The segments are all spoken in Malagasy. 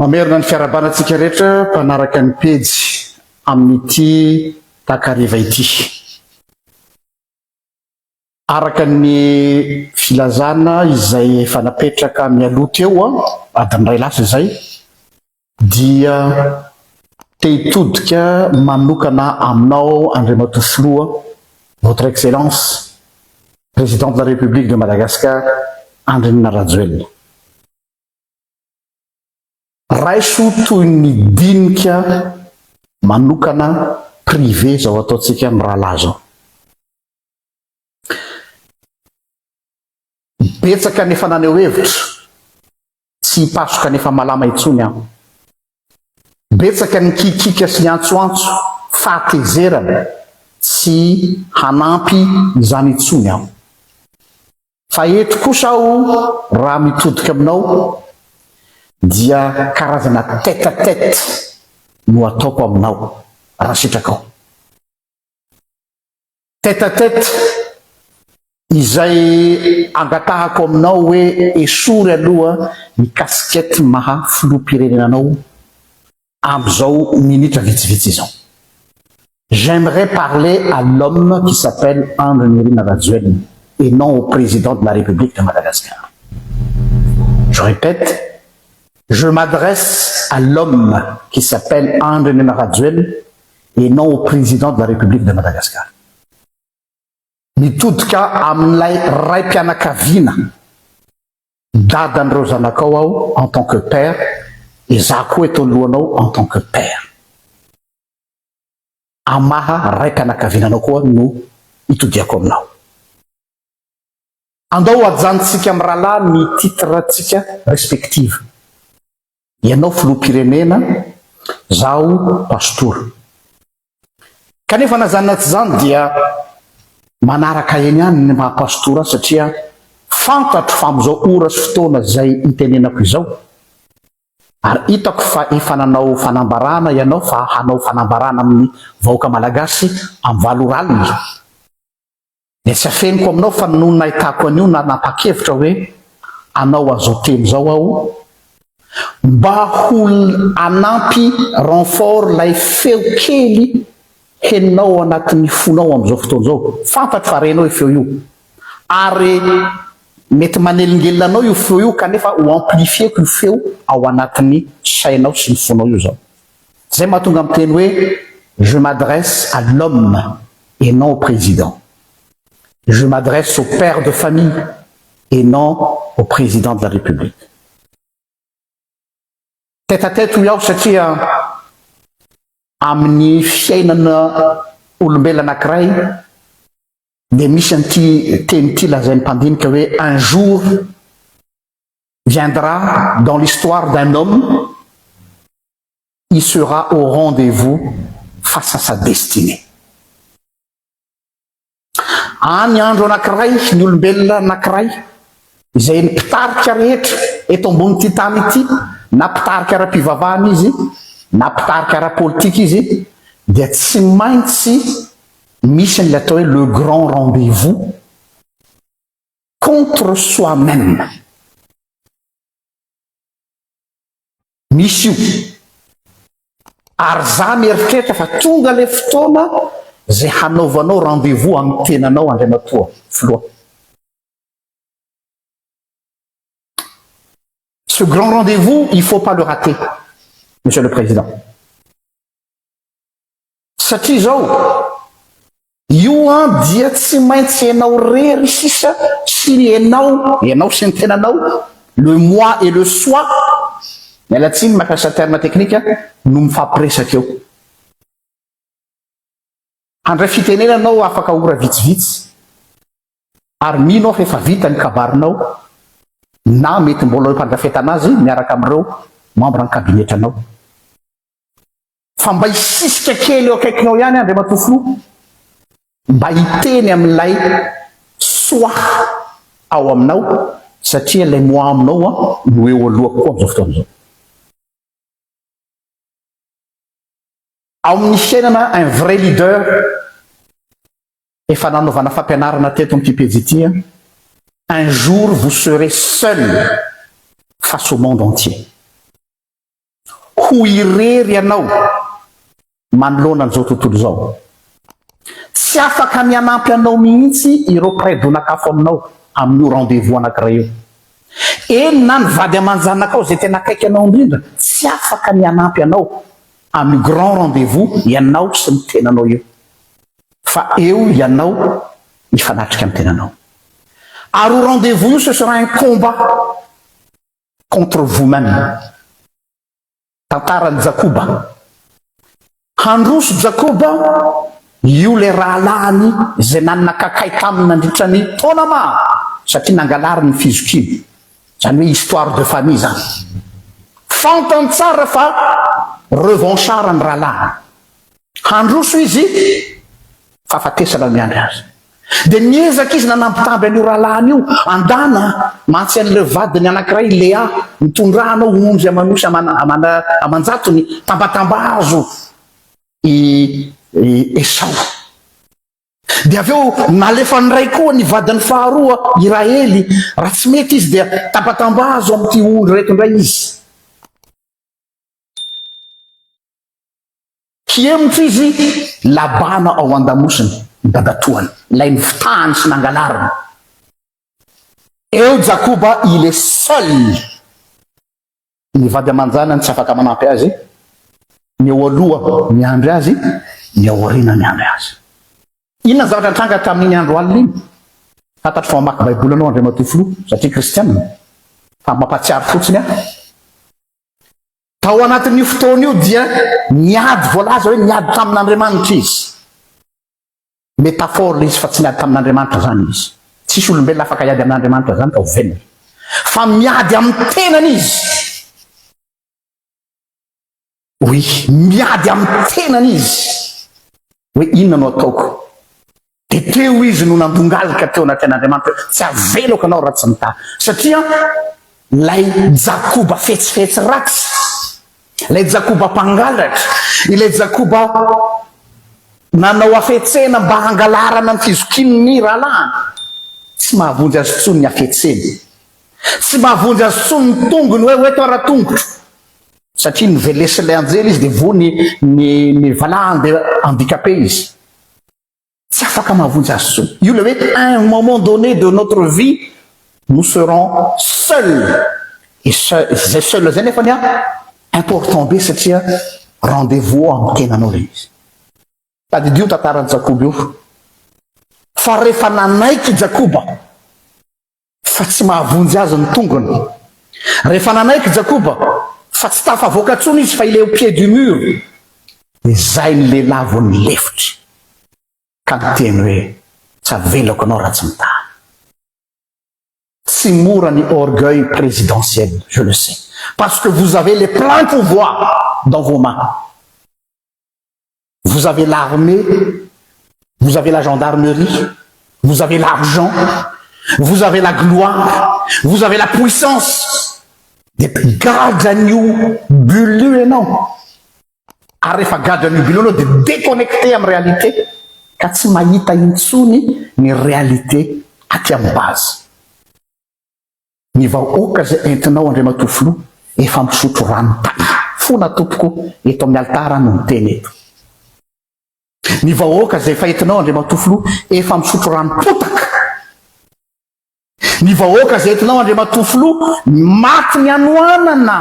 Mamerina ny fiarahabana antsika rehetra mpanaraka ny pejy amin'ity takariva ity. Araka ny filazana izay efa napetraka mialoha teo, adiny iray lasa izay, dia te hitodika manokana aminao Andriamatoa Filoha, Votre Excellence, Président de la République de Madagascar, Andry Nirina Rajoelina. Raiso toy ny dinika manokana privé izao ataontsika mirahalahy izao. Betsaka ny efa naneho hevitra, tsy hipasoka ny efa malama intsony aho. Betsaka ny kikiaka sy ny antsoantso fahatezerana, tsy hanampy izany intsony aho. Fa eto kosa aho raha mitodika aminao dia karazana tête à tête no ataoko aminao raha sitrakao. Tête à tête izay angatahako aminao hoe esory aloha ny casquette maha filoham-pirenena anao amin'izao minitra vitsivitsy izao. J'aimerais parler à l'homme qui s'appelle Andry Nirina Rajoelina et non au président de la République de Madagascar. Je répète, je m'adresse à l'homme qui s'appelle Andry Nirina Rajoelina et non au président de la République de Madagascar. Mitodika amin'ilay raim-pianakaviana dadan'ireo zanakao aho en tant que père et za koa eto alohanao en tant que père. Amaha raim-pianakaviana anao koa no itodiako aminao. Andao hajanontsika mirahalahy ny titre-ntsika respective. Ianao filoham-pirenena, zaho pastora. Kanefa na izany na tsy izany dia manaraka eny ihany ny maha pastora ahy satria fantatro fa amin'izao ora sy fotoana izay itenenako izao ary hitako fa efa nanao fanambarana ianao fa hanao fanambarana amin'ny vahoaka malagasy amin'ny valo ora alina Dia tsy afeniko aminao fa nony nahitako an'io nanapa-kevitra hoe hanao an'izao teny izao aho mba ho hanampy renfort ilay feo kely henonao ao anatin'ny fonao amin'izao fotoana izao. Fantatro fa renao io feo io. Ary mety manelingelina anao io feo io kanefa ho amplifier-ko io feo ao anatin'ny sainao sy ny fonao io izao. Izay mahatonga miteny hoe je m'adresse à l'homme et non au président. Je m'adresse au père de famille et non au président de la République. Tête à tête hoy aho satria amin'ny fiainana olombelona anankiray dia misy an'ity teny ity lazain'ny mpandinika hoe un jour viendra dans l'histoire d'un homme, il sera au rendez-vous face à sa destinée. Any andro anankiray ny olombelona anankiray izay ny mpitarika rehetra eto ambonin'ity tany ity na mpitarika ara-pivavahana izy na mpitarika ara-politika izy dia tsy maintsy misy an'ilay atao hoe le grand rendez-vous contre soi-même. Misy io. Ary za mieritreritra fa tonga le fotoana zay hanaovanao rendez-vous amin'ny tenanao Andriamatoa Filoha. Ce grand rendez-vous, il faut pas le rater, Monsieur le Président. Satria izao, io an dia tsy maintsy ianao rery sisa sy ny enao, ianao sy ny tenanao, le moi et le soi, miala tsiny mampiasa terme technique, no mifampiresaka eo. Handray fitenenana ianao afaka ora vitsivitsy, ary mino aho fa efa vita ny kabarinao, na mety mbola eo am-pandrafetana azy miaraka amin'ireo membre ny kabinetranao. Fa mba hisisika kely eo akaikinao ihany Andriamatoa Filoha, mba hiteny amin'ilay soi ao aminao satria ilay moi aminao no eo alohako koa amin'izao fotoana izao. Ao amin'ny fiainana un vrai leader efa nanaovana fampianarana teto amin'ity pejy ity, un jour vous serez seul face au monde entier. Ho irery ianao manoloana an'izao tontolo izao. Tsy afaka ny hanampy anao mihitsy ireo mpiray donak'afo aminao amin'io rendez-vous anankiray io. Eny na ny vady aman-janakao izay tena akaiky anao indrindra, tsy afaka ny hanampy anao amin'io grand rendez-vous ianao sy ny tenanao io. Fa eo ianao hifanatrika amin'ny tenanao. Ary io rendez-vous io ce sera un combat contre vous-même. Tantaran'i Jakoba. Handroso Jakoba, io ilay rahalahiny izay nanana kakay taminy nandritra ny taona maro, satria nangalariny ny fizokiany. Izany hoe histoire de famille izany. Fantany tsara fa revanchard ny rahalahiny. Handroso izy, fahafatesana no miandry azy. Dia niezaka izy nanambitamby an'io rahalahiny io, Andana mantsy an'ireo vadiny anankiray, Lea, mitondrà anao ondry aman'osy amana aman-jatony, tambatambazo i Esao. Dia avy eo nalefany indray koa ny vadiny faharoa, i Rahely, raha tsy mety izy dia tambatambazo amin'ity ondry ireto indray izy. Hihemotra izy, Labana ao an-damosiny, ny dadatoany, ilay nifitahany sy nangalariny. Eo Jakoba, il est seul. Ny vady aman-janany tsy afaka manampy azy, ny eo aloha miandry azy, ny ao aoriana miandry azy. Inona ny zavatra nitranga tamin'iny andro alina iny? Fantatro fa mamaky Baiboly ianao Andriamatoa Filoha, satria kristiana, fa mampahatsiaro fotsiny aho. Tao anatin'io fotoana io dia niady voalaza hoe niady tamin'Andriamanitra izy. Métaphore ilay izy fa tsy niady tamin'Andriamanitra izany izy. Tsisy olombelona afaka hiady amin'Andriamanitra izany ka ho velona. Fa miady amin'ny tenany izy. Oui, miady amin'ny tenany izy. Hoe inona no ataoko? Dia teo izy no nandongalika teo anatrehan'Andriamanitra hoe, Tsy avelako anao raha tsy mitaha. Satria ilay Jakoba fetsifetsy ratsy, ilay Jakoba mpangalatra, ilay Jakoba nanao hafetsena mba hangalarana ny fizokian'ny rahalahiny, tsy mahavonjy azy intsony ny hafetseny. Tsy mahavonjy azy intsony ny tongony hoe, Hoeto aho ratongotro. Satria novelesin'ilay anjely izy dia voa ny, ny, ny valahany dia handicapé izy. Tsy afaka mahavonjy azy intsony. Io ilay hoe un moment donné de notre vie nous serons seuls. Et izay seul izay nefany an, important be satria rendez-vous amin'ny tenanao ilay izy. Tadidio io tantaran'i Jakoba io. Fa rehefa nanaiky i Jakoba fa tsy mahavonjy azy ny tongony, rehefa nanaiky Jakoba fa tsy tafavoaka intsony izy fa il est au pied du mur, dia izay ny lehilahy vao nilefitra ka niteny hoe tsy avelako anao raha tsy mitaha. Tsy mora ny orgueil présidentiel, je le sais, parce que vous avez les pleins pouvoirs dans vos mains. Vous avez l'armée, vous avez la gendarmerie, vous avez l'argent, vous avez la gloire, vous avez la puissance. Dia gadran'io bulle io ianao. Ary rehefa gadran'io bulle io ianao dia déconnecté amin'ny réalité ka tsy mahita intsony ny réalité aty amin'ny base. Ny vahoaka izay entinao Andriamatoa Filoha efa misotro rano tay fona tompoko eto amin'ny alitara no miteny eto. Ny vahoaka izay efa entinao Andriamatoa Filoha efa misotro rano potaka. Ny vahoaka izay entinao Andriamatoa Filoha maty ny hanoanana.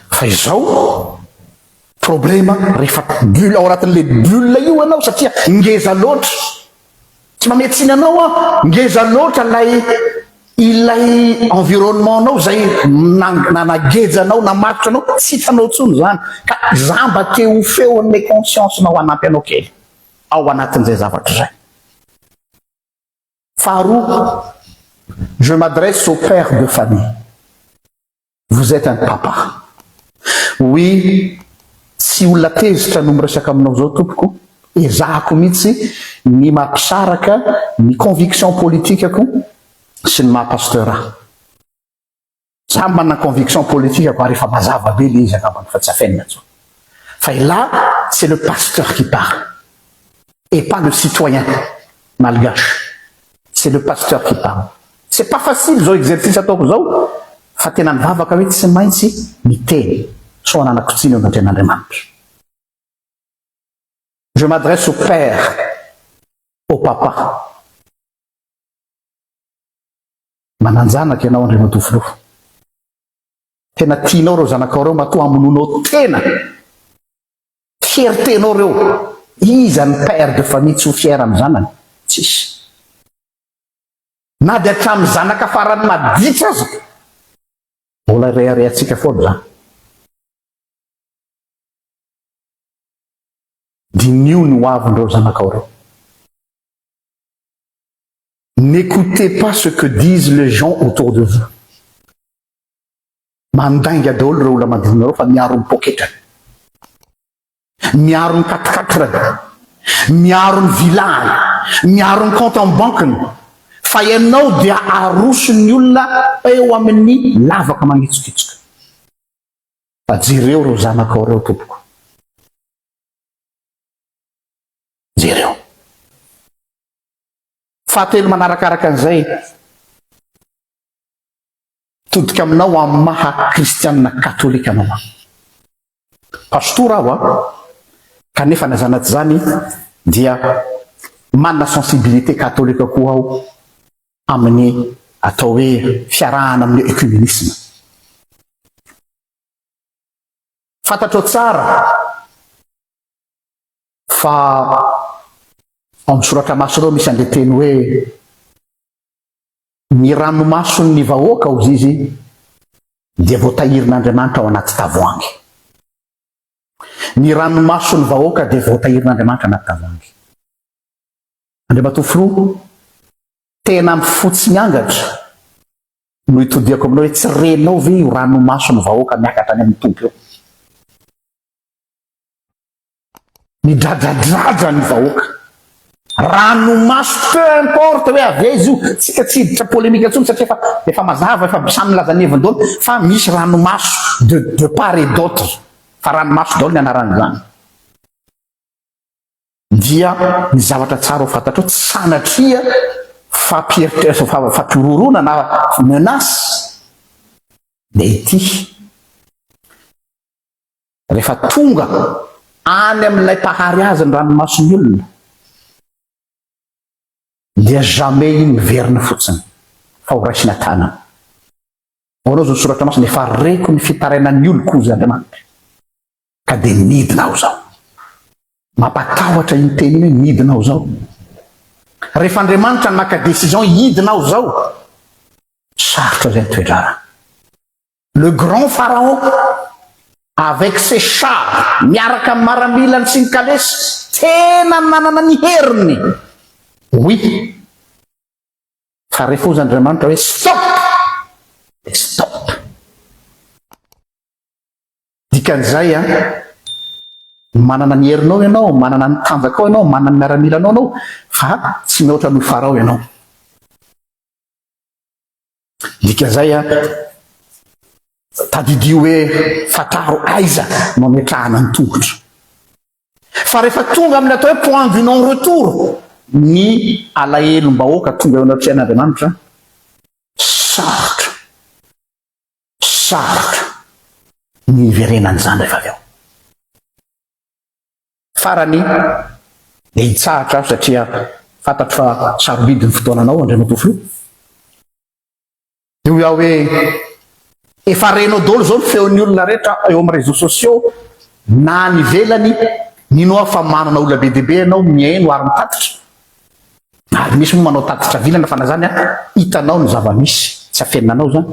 Fa izao problema rehefa bulle ao anatin'le bulle io ianao satria ngeza loatra, tsy mamehy tsiny anao aho, ngeza loatra ilay ilay environnement nao izay nanageja anao, namatotra anao, tsy hitanao intsony izany. Ka za mba te ho feon'ilay conscience nao hanampy anao kely ao anatin'izay zavatra izay. Faharoa, je m'adresse aux pères de famille. Vous êtes un papa. Oui, tsy olona tezitra no miresaka aminao zao tompoko, ezahako mihitsy ny mampisaraka ny conviction politikako sy ny maha pasteur ahy. Za manana conviction politikako ary efa mazava be le izy angambany fa tsy afenina intsony. Fa elah c'est le pasteur qui parle et pas le citoyen malgache. C'est le pasteur qui parle. C'est pas facile izao exercice ataoko izao fa tena nivavaka hoe tsy maintsy miteny sao ananako tsiny eo anatrehan'Andriamanitra. Je m'adresse au père, au papa. Manan-janaka ianao Andriamatoa Filoha. Tena tianao ireo zanakao ireo matoa hamonoanao tena. Fierté-nao ireo. Iza ny père de famille tsy ho fier amin'ny zanany? Tsisy. Na dia hatramin'ny zanaka farany maditra aza, mbola ireharehantsika foana izany. Diniho ny hoavin'ireo zanakao ireo. N'écoutez pas ce que disent les gens autour de vous. Mandainga daholo ireo olona manodidina anareo fa miaro ny poketrany. Miaro ny quat-quatre-ny. Miaro ny villa-ny. Miaro ny compte en banque-ny. Fa ianao dia aroson'ny olona eo amin'ny lavaka mangitsokitsoka. Fa jereo ireo zanakao ireo tompoko. Jereo. Fahatelo manarakaraka an'izay, Todika aminao amin'ny maha kristianina katolika anao aho. Pastora aho an, kanefa na izany na tsy izany dia manana sensibilité katolika koa aho amin'ny atao hoe fiarahana amin'ny œcuménisme. Fantatrao tsara fa ao amin'ny soratra masina ao misy an'ilay teny hoe Ny ranomason' ny vahoaka, hozy izy, dia voatahirin' Andriamanitra ao anaty tavoahangy. Ny ranomason' ny vahoaka dia voatahirin' Andriamanitra anaty tavoahangy. Andriamatoa Filoha, tena amin'ny fo tsy miangatra no itodihako aminao hoe tsy renao ve io ranomason' ny vahoaka miakatra any amin'ny Tompo io? Midradradradra ny vahoaka. Ranomaso peu importe hoe avy aiza io, tsika tsy hiditra polémique intsony satria efa efa mazava, efa samy milaza ny heviny daholo fa misy ranomaso de de part et d'autre fa ranomaso daholo ny anaran'izany. Dia ny zavatra tsara ho fantatrao tsy sanatria fampieritreritra fampihorohoroana na menace dia ity. Rehefa tonga any amin'ilay Mpahary azy ny ranomason'ny olona, dia jamais iny miverina fotsiny, fa ho raisina tanana. Ahoana hozy ny Soratra Masina? Efa reko ny fitarainan'ny oloko, hozy Andriamanitra, ka dia nidina aho izao. Mampatahotra iny teny iny hoe nidina aho izao. Rehefa Andriamanitra naka décision hidina aho izao, sarotra izay ny toe-draharaha. Le grand pharaon avec ses chars miaraka amin'ny maramilany sy ny kalesy tena nanana ny heriny. Oui. Fa rehefa hozy Andriamanitra hoe stop dia stop. Dikan'izay an, manana ny herinao ianao, manana ny tanjakao ianao, manana ny miaramilanao ianao fa tsy mihoatra noho Farao ianao. Dikan'izay an, tadidio hoe fantaro aiza no ametrahana ny tongotra. Fa rehefa tonga amin'ny atao hoe point du non retour ny alahelom-bahoaka tonga eo anatrehan'Andriamanitra, sarotra, sarotra ny hiverenan'izany rehefa avy eo. Farany dia hitsahatra aho satria fantatro fa sarobidy ny fotoananao Andriamatoa Filoha. Dia hoy aho hoe efa renao daholo izao ny feon'ny olona rehetra eo amin'ny réseaux sociaux na any ivelany, mino aho fa manana olona be dia be ianao mihaino ary mitatitra. Ary misy moa manao tatitra vilana fa na izany hitanao ny zava-misy, tsy afenina anao izany.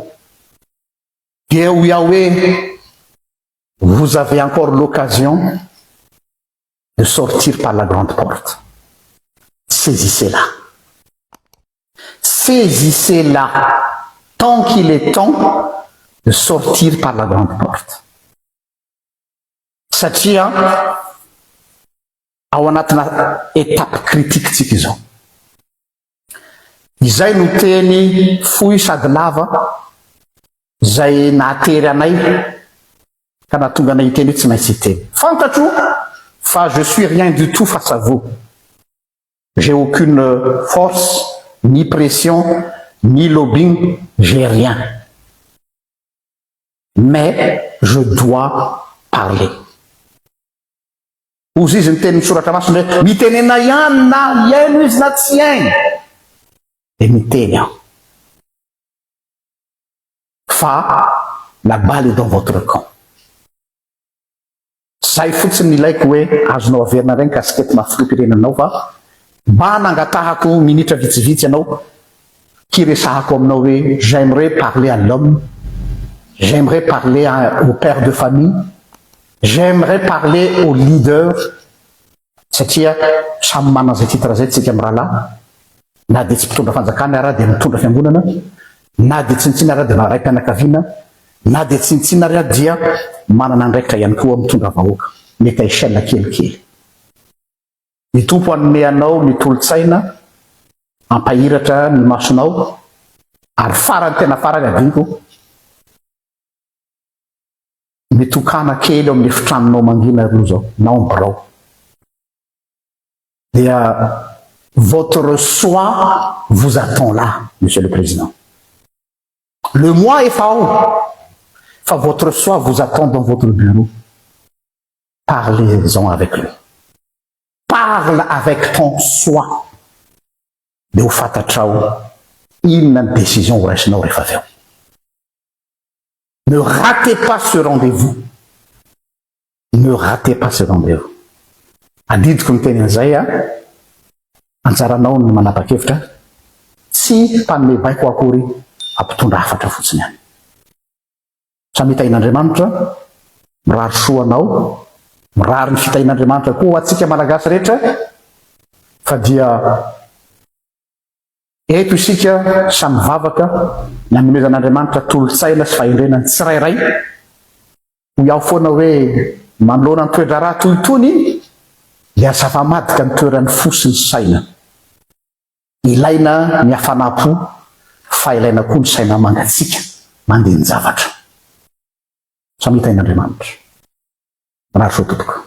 Dia hoy aho hoe Vous avez encore l'occasion de sortir par la grande porte. Saisissez-la. Saisissez-la tant qu'il est temps de sortir par la grande porte. Satria ao anatina étape critique tsika izao. Izay no teny fohy sady lava izay nahatery anay ka nahatonga anay hiteny hoe tsy maintsy hiteny. Fantatro fa je suis rien du tout face à vous. J'ai aucune force ni pression. Ni lobbying, j'ai rien. Mais je dois parler. Hozy izy ny tenin'ny soratra masina hoe mitenena ihany na hiaino izy na tsy hiaino. Dia miteny aho. Fa la balle est dans votre camp. Zay fotsiny ilaiko hoe azonao averina indray ny casquette maha filoham-pirenenanao fa mba nangatahako minitra vitsivitsy ianao hiresahako aminao hoe j'aimerais parler à l'homme, j'aimerais parler au père de famille, j'aimerais parler au leader satria samy manana izay titre izay tsika mirahalahy na dia tsy mpitondra fanjakana ara dia mitondra fiangonana na dia tsintsina ara dia raim-pianakaviana na dia tsintsina ary dia manana andraikitra ihany koa mitondra vahoaka mety échelle kelikely. Ny Tompo hanome anao ny tolo-tsaina ampahiratra ny masonao ary farany tena farany adiniko mitokana kely eo amin'ny efitranonao mangina aloha zao na ao birao dia votre soi vous attend là, monsieur le président. Le moi efa ao fa votre soi vous attend dans votre bureau. Parlez-en avec lui, parle avec ton soi dia ho fantatrao inona ny décision ho raisinao rehefa avy eo. Ne ratez pas ce rendez-vous, ne ratez pas ce rendez-vous. Adidiko ny teny an'izay a anjaranao ny manapa-kevitra, tsy mpanome baiko akory, ampitondra hafatra fotsiny any. Samy hitahin'Andriamanitra, mirary soa anao, mirary ny fitahin'Andriamanitra koa ho antsika malagasy rehetra fa dia eto isika samy vavaka ny anomezan'Andriamanitra tolo-tsaina sy fahendrena ny tsirairay. Hoy aho foana hoe manoloana ny toe-draharaha toy itony dia zava-madika ny toeran'ny fo sy ny saina. Ilaina ny hafanam-po fa ilaina koa ny saina mangatsiaka mandeha ny zavatra. Samy hitahin'Andriamanitra. Mirary soa tompoko.